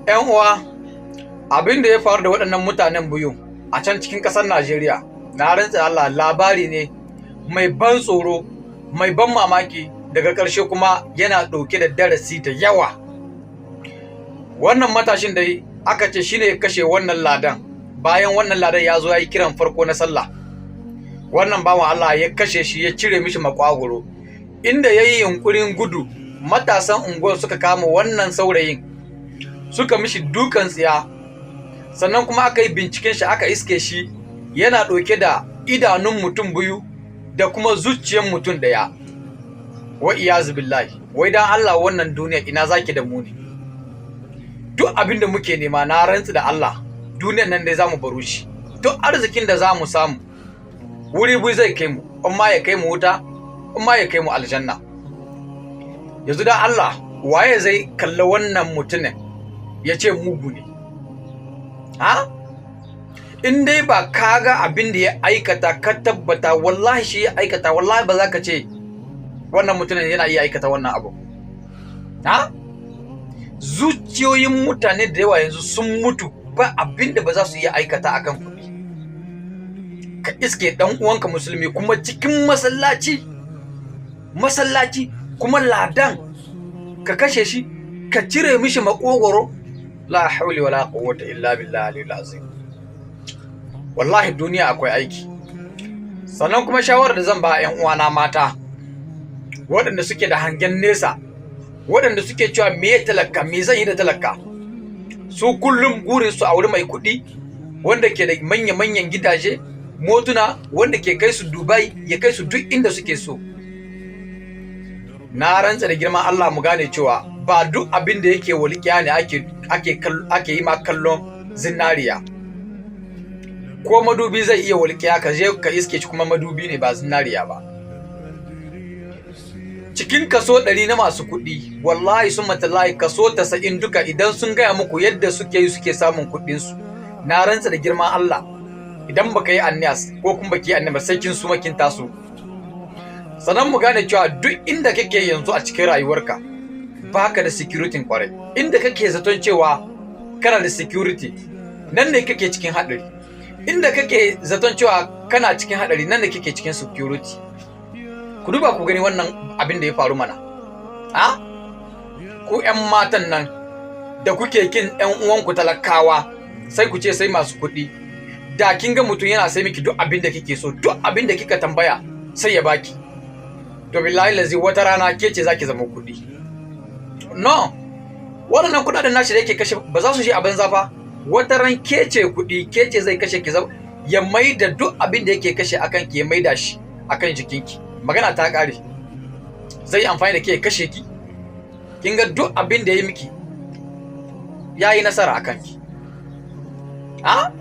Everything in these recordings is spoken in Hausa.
'Yan uwa, abin da ya faru da waɗannan mutanen biyu a can cikin ƙasar Najeriya, na rantse Allah, labari ne mai ban tsoro, mai ban mamaki, daga ƙarshe kuma yana ɗauke da darasi da yawa. Wannan matashin dai aka ce shine ya kashe wannan ladan, bayan wannan ladan ya zo ya yi kiran farko na sallah. Wannan bawan Allah ya kashe shi, ya cire mishi makwagoro. Inda ya yi yunƙurin gudu, matasan unguwar suka kama wannan saurayin, suka mishi dukan tsiya. Sannan kuma aka yi binciken shi, aka iske shi yana ɗauke da idanun mutum biyu da kuma zuciyar mutum ɗaya. Wa iyazu billahi. Wai dan Allah, wannan duniya ina zaki da mu ne? Duk abin da muke nema, na rantsi da Allah, duniyar nan dai zamu baro shi. Duk arzikin da zamu samu, wuri biyu zai kai mu: in ma ya kai mu wuta, in ma ya kai mu aljanna. Yanzu dan Allah, waye zai kalli wannan mutumin ya ce mugu ne? Ha, in dai ba ka ga abin da ya aikata, ka tabbata wallahi shi ya aikata, wallahi ba za ka ce wannan mutumin yana iya aikata wannan abu. Ha, zuciyoyin mutane da yawa yanzu sun mutu, ba abin da ba za su iya aikata akan kuɗi. Ka iske ɗan uwanka musulmi kuma cikin masallaci, masallaci kuma ladan, ka kashe shi, ka cire mishi makogoro. La hauli wala quwwata illa billahi aliyul azim. Wallahi duniya akwai aiki. Sannan kuma shawarar da zan ba 'yan uwana mata, waɗanda suke da hangen nesa, waɗanda suke cewa, "Me talaka? Me zan yi da talaka?" Su kullum gurin su auri mai kuɗi wanda ke da manya-manyan gidaje, motuna, wanda ke kai su Dubai, ya kai su duk inda suke so. Na rantsa da girman Allah, mu gane cewa ba duk abin da yake walƙiya ne ake yi ma kallon zinariya. Ko madubi zai iya walƙiya, ka je ka iske shi kuma madubi ne, ba zinariya ba. Cikin kaso 100 na masu kuɗi, wallahi summa tallahi, kaso 90 duka, idan sun gaya muku yadda suke yi suke samun kuɗinsu, na rantsa da girman Allah, idan baka yi anniya ko kuma baki yi anniya ba, sai kin suma kin taso. Sannan mu gane cewa duk inda kake yanzu a cikin rayuwarka, baka da security kwarai. Inda kake zaton cewa kana da security, nan ne kake cikin haɗari. Inda kake zaton cewa kana cikin haɗari, nan ne kake cikin security. Ku duba ku gani wannan abin da ya faru mana. A ku 'yan matan nan da kuke kin 'yan uwanku talakawa, sai ku ce sai masu kuɗi, da kin ga mutum yana sai miki duk abin da kike so, duk abin da kika tambaya sai ya baki, to billahi lazi, wata rana ke ce zaki zama kuɗi. No, waɗannan kuɗaɗen nashi da yake kashe ba za su shi a banza fa. Wata ran ke ce kuɗi, ke ce zai kashe ki, ya maida duk abin da yake kashe akan ki, ya maida shi akan jikinki. Magana ta ƙare. Zai amfani da ke ya kashe ki. Kin ga duk abin da ya yi miki, ya yi nasara akan ki. A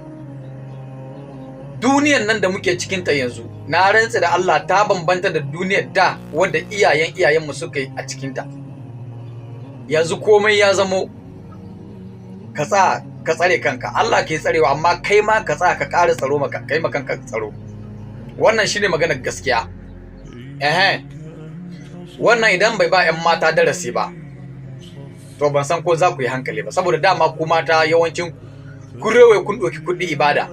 duniyan nan da muke cikinta yanzu, na rantse da Allah, ta bambanta da duniyar da wadda iyayen iyayenmu suka yi a cikinta. Yanzu komai ya zamo ka tsaya ka tsare kanka. Allah ke tsarewa, amma kai ma ka tsaya ka ƙara tsaro maka, kai ma kanka tsaro. Wannan shine maganar gaskiya. Ehe, wannan idan bai ba 'yan mata darasi ba, to ban san ko za ku yi hankali ba, saboda dama ku mata yawancin ku rewe kun ɗauki kuɗi ibada,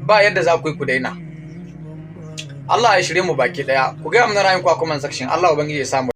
ba yadda za ku yi ku daina. Allah ya shirye mu baki daya. Ku gaya mana ra'ayin ku a comment section. Allah ubangiji ya samu.